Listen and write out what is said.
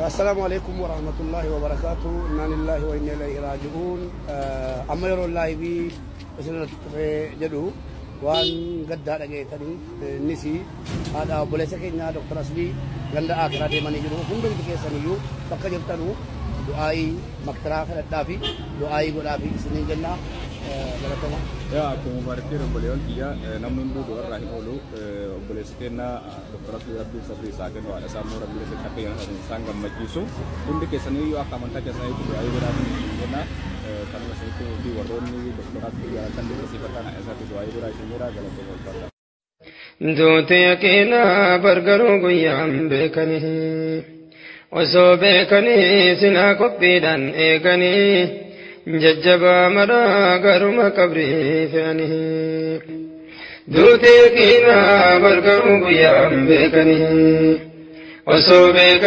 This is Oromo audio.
Assalaamu alaikum warahmatullahi wabarakaatu. Innaa lillahi wa inna ilayhi raaji'uun. Amma yeroo live isinirratti dhufee jedhu waan gaddaa dhageessanii, innis haadha obboleessa keenya Dr. Aslii ganda Akiraa deemanii jiru. Hundumti keessaniyyuu bakka jirtanu du'aayii maktiraa kadhadhaa fi du'aayii godhaa fi isiniin jenna, galatoma. Yaa, akkuma baratee obboleewwan kiyya, namni hunduu du'arraa hin oolu. Obboleessi keenya Dr. Aslii Rabbiin sabrii isaa kennu, haadha isaa immoo Rabbiin akka isaan gammachiisu. Hundi keessaniyyuu akka amantaa keessaniitti du'aayii godhaa fi jenna. Kanuma isinitti fi warroonni Dr. Aslii jaalatan, dinqisiifatan, isaatti du'aayii godhaa isin jedha. Galatoomaa, ulfaadha. Duuti yaqiinaa bargaruu guyyaan beekanii, osoo beekanii silaa qophiidhaan eeganii, jajjabaa maraa garuma qabrii fe'anii. Duuti yaqiinaa bargaruu guyyaan beekanii, osoo beekanii.